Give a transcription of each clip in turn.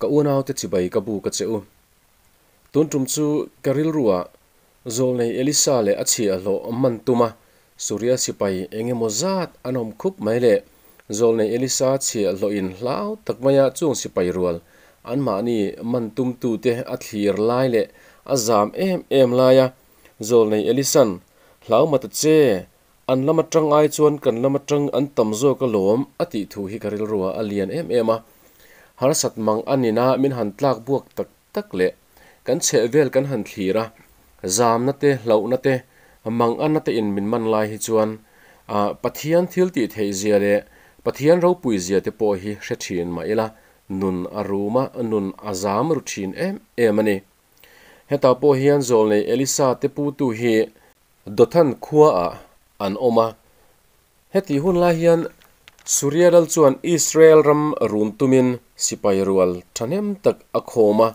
Ka unaute chibai ka buk a che u. Tun tum chu ka rilruah Zawlnei Elisa leh a chhiahhlawh man tuma Suria sipai eng emaw zat an awm khup mai le. Zawlnei Elisa chhiahhlawhin hlau tak maia chung sipai rual anmahni man tumtute a thlir lai leh a zam em em laia Zawlnei Elisa'n, Hlau mata che, An lam atang ai chuan kan lam atang an tam zawk alawm a tih thu hi ka rilruah a lian em em a. Harsat mang a nina min han tlak buak tak tak leh kan chheh vel kan han thlir a, zamna te, hlauhna te, mang anna te in min man lai hi chuan Pathian thil tih theih zia leh Pathian ropui zia te pawh hi hre thin mah ila nun a rum a, nun a zam ru thin em em a ni. Hetah pawh hian zawlnei Elisa te putu hi Dothan khuaah an awm a. Heti hun lai hian Suria lal chuan Israel ram run tumin sipai rual thahnem tak a khawm a,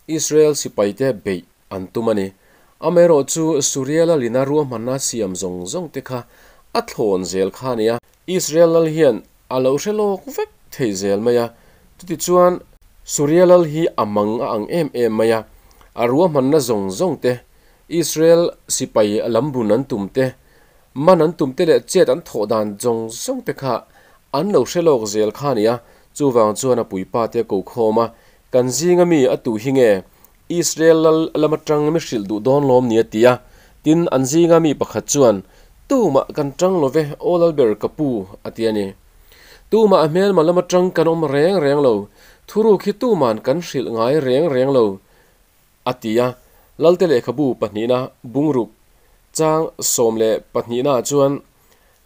Israel sipaite beih an tum a ni. Amaherawhchu Suria lalina ruahmanna siam zawng zawng te kha a thlawn zel kha a ni a. Israel lal hian a lo hre lawk vek thei zel mai a, chutichuan Suria lal hi a mang a ang em em mai a, a ruahmanna zawng zawng te Israel sipai lam bun an tum te, man an tum te leh chet an thawh dan zawng zawng te kha an lo hre lawk zel kha a ni a, chuvang chuan a puipa te a ko khawm a, kan zinga mi a tuh hi nge Israel lal lam atang mi hrilh duh dawn lawm ni a ti a, tin an zinga mi pakhat chuan tumah kan tang lo ve aw lalber ka pu a ti a ni. Tumah a hmelma lam atang kan awm reng reng lo, thuruk hi tuman kan hrilh ngai reng reng lo, A ti a, Lalte lehkhabu pahnihna bungruk chang 12 naah chuan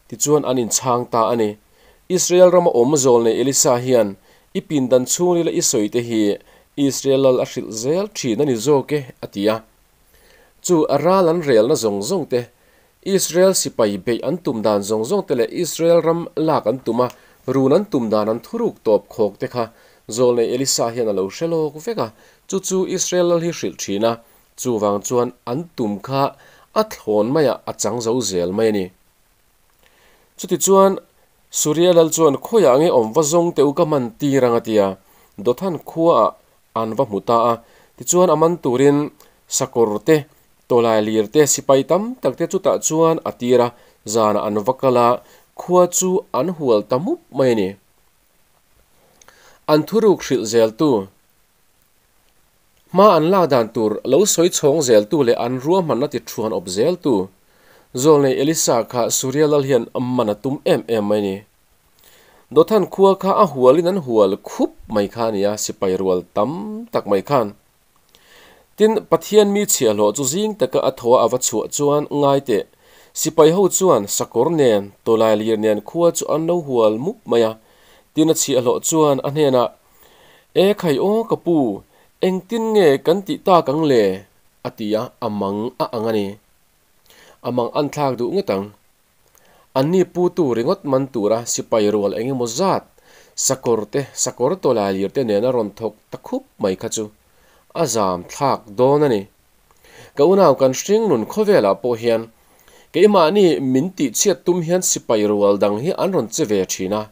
tichuan an inchhang ta a ni. Israel rama awm zawlnei Elisa hian i pindan chhungrila i sawi te hi Israel lal a hrilh zel thin a ni zawk e, a ti a. Chu a ral an relna zawng zawng te, Israel sipai beih an tum dan zawng zawng te leh Israel ram lak an tum a, run an tum dan an thuruk tawp khawk te kha zawlnei Elisa hian a lo hre lawk vek a, Chu chu Israel lal hi hrilh thin a, chuvang chuan an tum kha a thlawn maiah a chang zo zel mai a ni. Chutichuan, Suria lal chuan khawiah nge awm va zawng teh u ka man tir ang a ti a, Dothan khuaah an va hmu ta a, tichuan a man turin sakawr te, tawlai lir te, sipai tam tak te chutah chuan a tir a, zanah an va kal a, khua chu an hual ta mup mai a ni. An thuruk hrilh zeltu. Hma an lak dan tur lo sawi chhawng zeltu leh an ruahmanna ti thuan awp zeltu Zawlnei Elisa kha Suria lal hian man a tum em em mai ni. Dothan khua kha a hualin an hual khup mai kha a ni a, sipai rual tam tak mai khan. Tin, Pathian mi chhiahhlawh chu zing taka a thaw a va chhuah chuan ngai teh, sipai ho chuan sakawr nen, tawlai lir nen khua chu an lo hual mup mai a. Tin, a chhiahhlawh chuan a hnenah, E khai aw ka pu, engtin nge kan tih tak ang le? a ti a, a mang a ang a ni. A mang an thlak duh ngawt ang. Anni putu ringawt man tura sipai rual eng emaw zat sakawr te, sakawr tawlai lir te nena rawn thawk ta khup mai kha chu a zam thlak dawn a ni. Ka unau kan hring nun khawvelah pawh hian keimahni min tihchhiat tum hian sipai rual dang hi an rawn che ve thin a.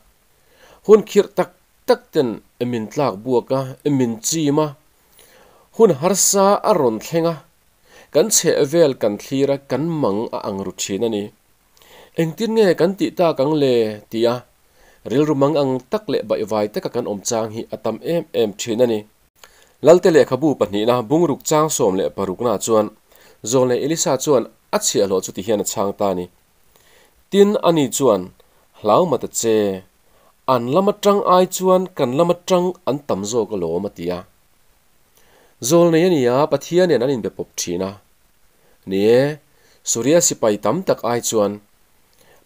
Hun khirh tak tak ten min tlak buak a, min chim a, hun harsa a rawn thleng a, kan chheh vel kan thlir a, kan mang a ang ru thin a ni. Engtin nge kan tih tak ang le? ti a, rilru mang ang tak leh baihvai taka kan awm chang hi a tam em em thin a ni. Lalte lehkhabu pahnihna bungruk chang 16 na chuan Zawlnei Elisa chuan a chhiahhlawh chu ti hian a chhang ta a ni. Tin, ani chuan, Hlau mata che, an lam atang ai chuan kan lam atang an tam zawk alawm, a ti a. Zawlnei a ni a, Pathianin an inbe pawp thin a. Ni e, Suria sipai tam tak ai chuan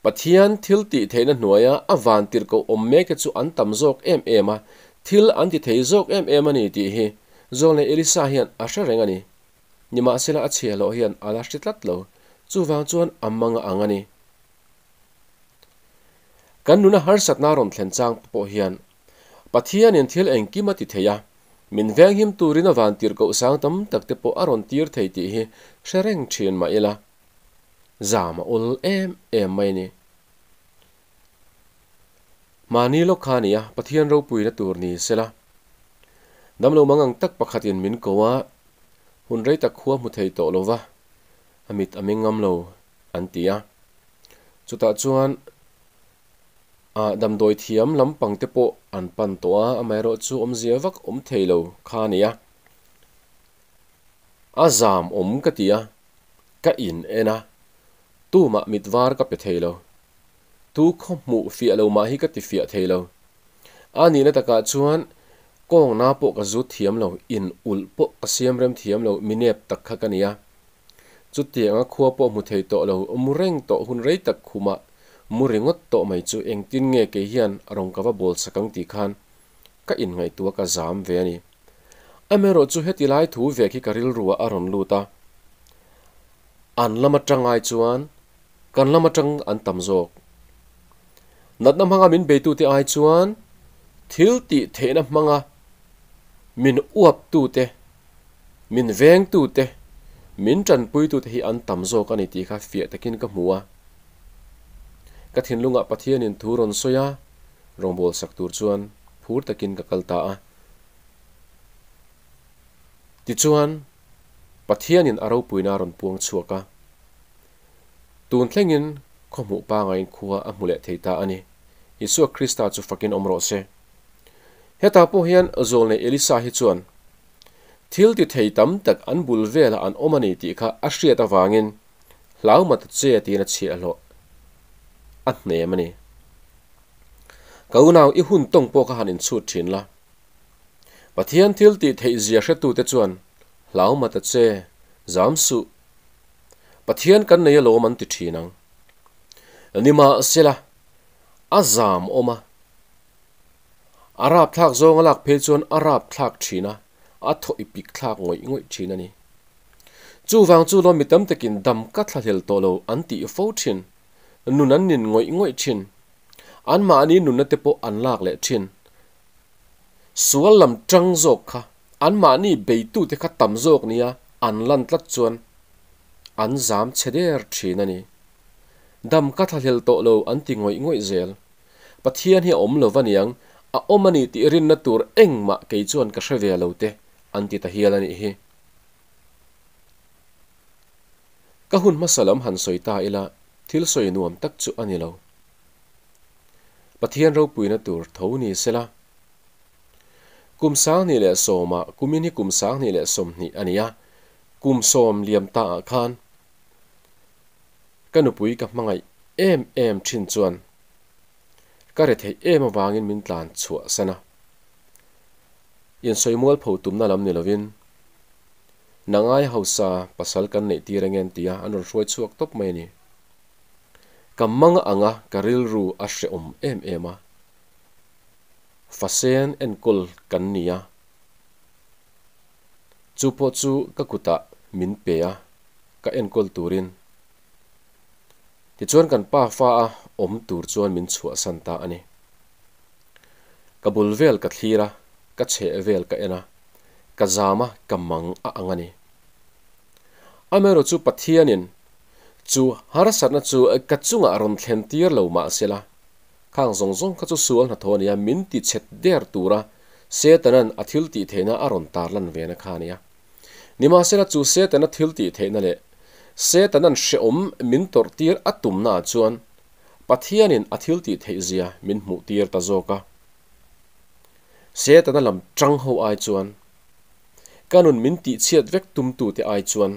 Pathian thil tih theihna hnuaia a van tirhkoh awm mek te chu an tam zawk em em a, thil an ti thei zawk em em a ni tih hi Zawlnei Elisa hian a hre reng a ni. Nimahsela a chhiahhlawh hian a la hre tlat lo, chuvang chuan a mang a ang a ni. Kan nuna harsatna rawn thlen chang pawh hian Pathianin thil engkim a ti thei a, min venghim turin a van tirhkoh sang tam tak te pawh a rawn tir thei tih hi hre reng thin mah ila, zam a ul em em mai a ni. Mahni lawk kha a ni a, Pathian ropuina tur ni sela. Damlo mangang tak pakhatin min ko a, hun rei tak khua hmu thei tawh lo va, a mit a meng ngam lo an ti a. Chutah chuan ah damdawi thiam lampang te pawh an pan tawh a, amaherawhchu awmzia vak awm thei lo kha a ni a. A zam awm ka ti a, ka in en a, tumah mit var ka pe thei lo. Tu khaw hmuh fiah lo mah hi ka ti fiah thei lo. A nihna takah chuan kawngna pawh ka zut thiam lo, in ulh pawh ka siam rem thiam lo, mi nep tak kha ka ni a. Chutianga khua pawh hmu thei tawh lo, mu reng tawh hun rei tak khumah mu ringawt tawh mai chu engtin nge kei hian rawng ka va bawl sak ang tih khan ka inngaihtuah ka zam ve a ni. Amaherawhchu heti lai thu vek hi ka rilruah a rawn lut a, an lam atang ai chuan kan lam atang an tam zawk. Natna hmanga min beitute ai chuan thil tih theihna hmanga min uaptute, min vengtute, min tanpuitute hi an tam zawk a ni tih kha fiah takin ka hmu a. Ka thinlungah Pathianin thu rawn sawi a, rawngbâwl sak tur chuan phur takin ka kal ta a. Tichuan, Pathianin a ropuina a rawn puang chhuak a. Tun thlengin khaw hmuh pangaiin khua a hmu leh thei ta a ni. Isua Krista chu fakin awm rawh se. Hetah pawh hian zawlnei Elisa hi chuan thil ti thei tam tak an bul velah an awm a ni tih kha a hriat avangin hlaumata che tiin a chhiahhlawh a hnem a ni. Ka unau i hun tawng pawh kha han inchhut thin la. Pathian thil tih theih zia hretute chuan hlaumata che zam suh. Pathian kan nei alawm an ti thin ang. Nimahsela, a zam awm a. A rapthlak zawng a lak phei chuan a rapthlak thin a, a thaw i pik thlak ngawih ngawih thin a ni. Chuvang chu lawm mi tam takin dam ka thlahlel tawh lo an tih fo thin. Nun an nin ngawih ngawih thin. Anmahni nunna te pawh an lak leh thin. Sual lam tang zawk kha anmahni beitute kha tam zawk nia an lan tlat chuan an zam chhe der thin a ni. Dam ka thlahlel tawh lo an ti ngawih ngawih zel. Pathian hi a awm lo va niang, a awm a ni tih rinna tur engmah kei chuan ka hre ve lo te an ti ta hial a nih hi. Ka hun hmasa lam han sawi ta ila thil sawi nuam tak chu a ni lo. Pathian ropuina tur tho ni sela. Kum 2010 ah kumin hi kum 2020 a ni a, kum sawm liam ta ah khan ka nupui ka hmangaih em em thin chuan ka re theih em avangin min tlan chhuah san a. Insawi mualpho tumna lam ni lovin Nangai hausa pasal kan neih tir angen tia an rawn hruai chhuak tawp mai a ni. Ka mang anga ka rilru a hrehawm em em a. Fasen enkawl kan ni a. Chu pawh chu ka kutah min pe a, ka enkawl turin. Tichuan kan pa fa a awm tur chuan min chhuahsan ta a ni. Ka bul vel ka thlir a, ka chheh vel ka en a, ka zam a, ka mang a ang a ni. Amaherawhchu Pathianin chu harsatna chu ka chungah rawn thlen tir lo mah sela, khang zawng zawng kha chu sual hnathawh a nia, min ti chhet der tura Setanan a thil tih theihna a rawn tarlan ve na kha a nia. Nimahsela chu Setana thil tih theihna leh Setanan hrehawm min tawrh tir a tumnaah chuan Pathianin a thil tih theih zia min hmuh tir ta zawk a. Setana lam tang ho ai chuan ka nun min tih chhiat vek tumtute ai chuan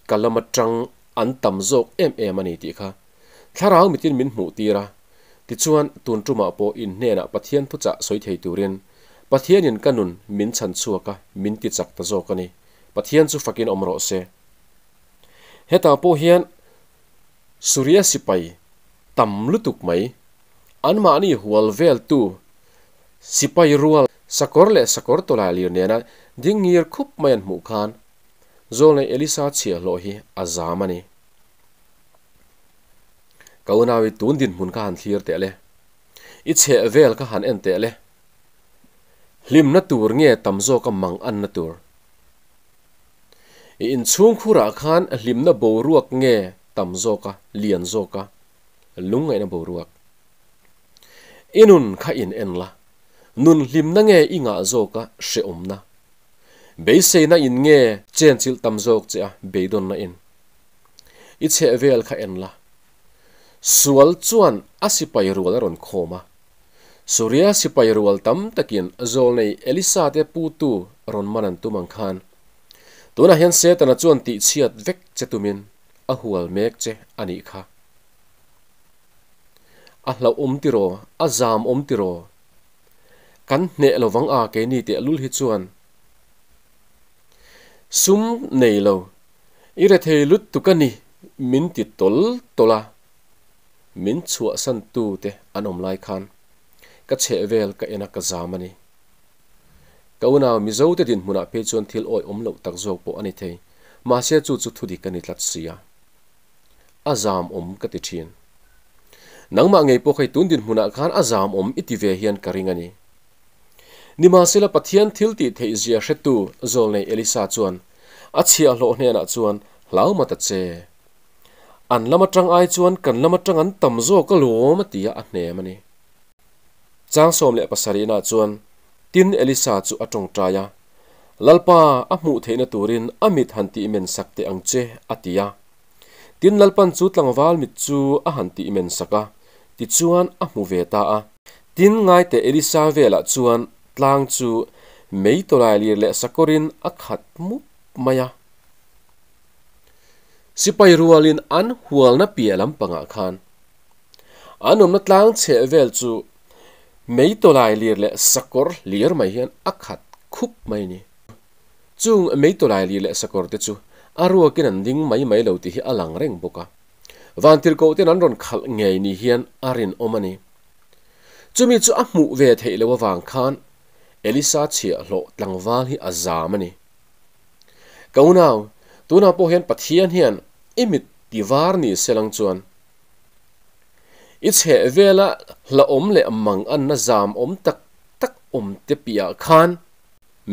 ka lam atang an tam zawk em em a ni tih kha Thlarau mitin min hmuh tir a. Tichuan, tun tumah pawh in hnenah Pathian thuchah sawi thei turin Pathianin ka nun min chhan chhuak a, min ti chak ta zawk a ni. Pathian chu fakin awm rawh se. Hetah pawh hian Suria sipai tam lutuk mai, anmahni hual veltu sipai rual sakawr leh sakawr tawlai lir nena ding ngir khup mai an hmuh khan Zawlnei Elisa chhiahhlawh hi a zam a ni. Ka unaui tun dinhmun kha han thlir teh le. I chheh vel kha han en teh le. Hlimna tur nge tam zawka mang anna tur? I inchhung khurah khan hlimna boruak nge tam zawka lian zawka lungngaihna boruak? I nun kha in en la, nun hlimna nge i ngah zawka hrehawmna? Beiseina in nge chenchilh tam zawk che a beidawnna in i chheh vel kha en la. Sual chuan a sipai rual a rawn khawm a. Suria sipai rual tam takin zawlnei Elisa te putu rawn man an tum ang khan tunah hian Setana chuan tihchhiat vek che tumin a hual mek che a nih kha. A hlauh awm tiraw? A zam awm tiraw? Kan hneh lovang a keini teh lul hi chuan sum nei lo i rethei luttuk a ni min ti tawl tawl a, min chhuahsan tu te an awm lai khan ka chheh vel ka en a ka zam a ni. Ka unau Mizo te dinhmunah phei chuan thil awi awm loh tak zawk pawh a ni thei, mahse chu chu thudik a ni tlat sia. A zam awm ka ti thin. Nangmah ngei pawh hei tun dinhmunah khan a zam awm i ti ve hian ka ring a ni. Nimahsela Pathian thil tih theih zia hretu zawlnei Elisa chuan a chhiahhlawh hnenah chuan hlau mat a che. An lam atang ai chuan kan lam atang an tam zawk alawm a ti a, a hnem a ni. Chang 17 nah chuan tin Elisa chu a tawngtai a, Lalpa a hmuh theihna turin a mit han tih men sak teh ang che a ti a. Tin Lalpan chu tlangval mit chu a han tih men sak a, tichuan a hmu ve ta a. Tin ngaite Elisa velah chuan tlang chu mei tawlai lir leh sakawrin a khat mup mai a. Sipai rualin an hualna piah lampangah khan an awmna tlang chheh vel chu mei tawlai lir leh sakawr hlir mai hian a khat khup mai a ni. Chung mei tawlai lir leh sakawr te chu a ruakin an ding mai mai lo tih hi a lang reng bawk a. Vantirhkoh ten an rawn khalh ngei ni hian a rinawm a ni. Chumi chu a hmuh ve theih loh avang khan Elisa chhiahhlawh tlangval hi a zam a ni. Ka unau, tunah pawh hian Pathian hian i mit ti var ni se lang chuan i chheh vela hlauhawm leh mang anna zam awm tak tak awm te piahah khan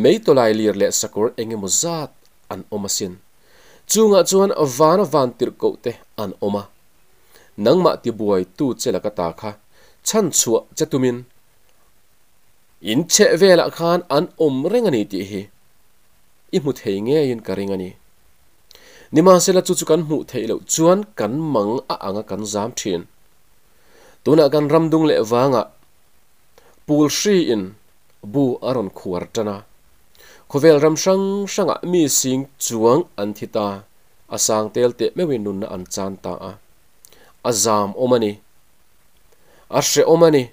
mei tawlai lir leh sakawr eng emaw zat an awm asin. Chungah chuan vana van tirhkoh te an awm a. Nangmah tibuai tu che laka ta kha chhan chhuah che tumin in chheh velah khan an awm reng a ni tih hi i hmu thei ngeiin ka ring a ni. Nimahsela chu chu kan hmuh theih loh chuan kan mang a anga kan zam thin. Tunah kan ramdung leh vangah pul hriin bu a rawn khuar tan a. Khawvel ram hrang hrangah mi sing chuang an thi ta, a sang tel teh meuhin nunna an chan ta a. A zam awm a ni. A hrehawm a ni.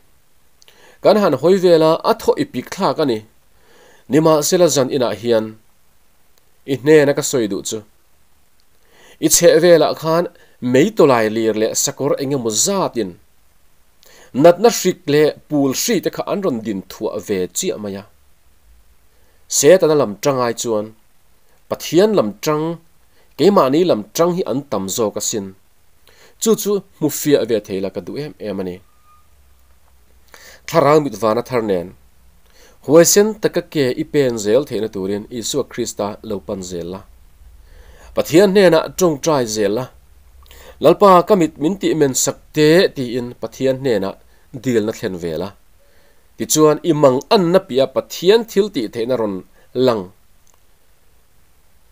Kan han hawi vel a, a thaw i pik thlak a ni. Nimahsela zan inah hian i hnena ka sawi duh chu i chheh velah khan mei tawlai lir leh sakawr eng emaw zatin natna hrik leh pul hri te kha an rawn din thuah ve chiah mai a. Setana lam tang ai chuan Pathian lam tang, keimahni lam tang hi an tam zawk asin. Chu chu hmu fiah ve thei la ka duh em em a ni. Thlarau mit vana thar nen huaisen taka ke i pen zel theihna turin Isua Krista lo pan zel la. Pathian hnenah tawngtai zel la. Lalpa ka mit min tih men sak teh tiin Pathian hnenah dilna thlen ve la. Tichuan i mang anna piah Pathian thil tih theihna rawn lang.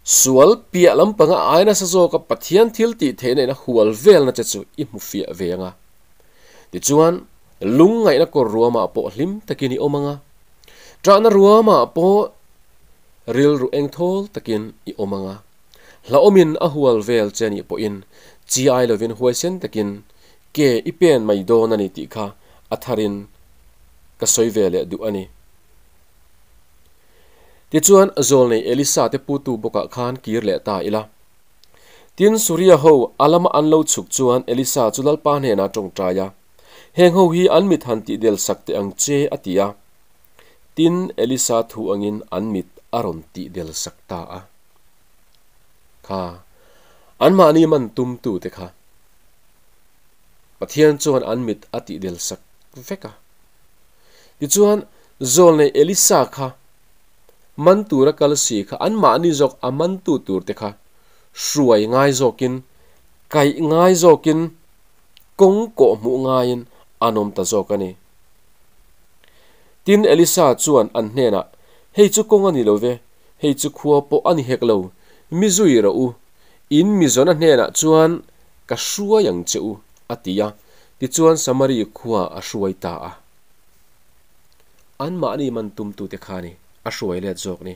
Sual piah lampanga ai nasa zawka Pathian thil tih theihna in a hual velna che chu i hmu fiah ve anga. Tichuan lungngaihna kawr ruamah pawh hlim takin i awm anga. Ṭahna ruamah pawh rilru engthawl takin i awm anga. Hlauhawmin a hual vel che anih pawhin chi ai lovin huaisen takin ke i pen mai dawn a ni tih kha a tharin ka sawi ve leh duh a ni. Tichuan zawlnei Elisa te putu bawkah khan kir leh ta ila. Tin Suria ho a lama an lo chhuk chuan Elisa chu Lalpa hnenah tawngtai a, Heng ho hi an mit han tih del sak teh ang che a ti a. Tin Elisa thu angin an mit a rawn tih del sak ta a. Kha anmahni man tumtu te kha Pathian chuan an mit a tih del sak vek a. Tichuan zawlnei Elisa kha man tura kal si kha anmahni zawk a mantu tur te kha hruai ngai zawkin, kaih ngai zawkin, kawng kawh hmuh ngaiin an awm ta zawk a ni. Tin Elisa chuan an hnenah, Hei chu kawng a ni lo ve, Hei chu khua pawh a ni hek lo, mi zui rawh u, in mizawna hnenah chuan ka hruai ang che u, a ti a, tichuan Samari khua a hruai ta a. Anmahni man tumtute kha ni a hruai let zawk ni.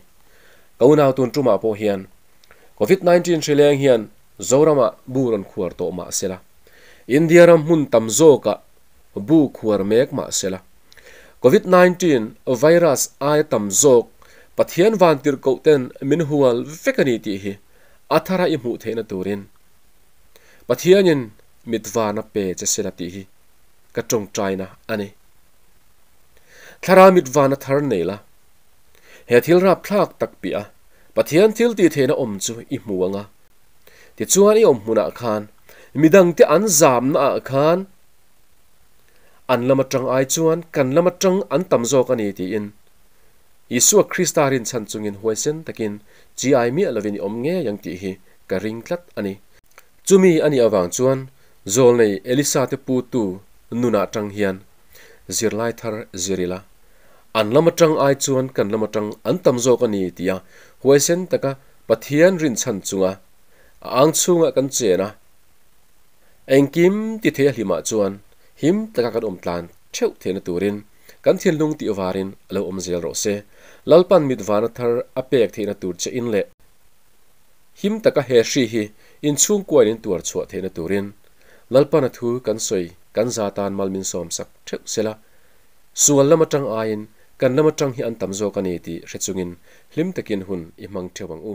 Ka unau tun tumah pawh hian Covid 19 hri leng hian Zoramah bu rawn khuar tawh mah sela, India ram hmun tam zawkah bu khuar mek mah sela, Covid 19 virus aia tam zawk Pathian vantirhkoh ten min hual vek a ni tih hi a thara i hmuh theihna turin Pathianin mitvarna pe che sela tih hi ka tawngtaina a ni. Thlarau mitvarna thar nei la, he thil rapthlak tak piah a Pathian thil tih theihna awm chu i hmu ang a, tichuan i awm hmunah khan midangte an zamna ah khan an lam atang ai chuan kan lam atang an tam zawk a ni tiin Isua Krista rinchhan chungin huaisen takin chi ai miah lovin i awm ngei ang tih hi ka ring tlat a ni. Chumi a nih avang chuan zawlnei Elisa te putu nunah tang hian zirlai thar zir ila, an lam atang ai chuan kan lam atang an tam zawk a ni tia huaisen taka Pathian rinchhan chunga a ang chhunga kan chen a, engkim ti thei a hlimah chuan him taka kan awm tlan theuh theihna turin kan thinlung tih varin a lo awm zel rawh se. Lalpan mit vana thar a pek theihna tur che in leh him taka he hri hi inchhungkuain in tuar chhuah theihna turin Lalpan a thu kan sawi kan za tan mal min sawmsak theuh sela, sual lam atang aiin kan lam atang hi an tam zawk a ni tih hre chungin hlim takin hun i hmang theuh ang u.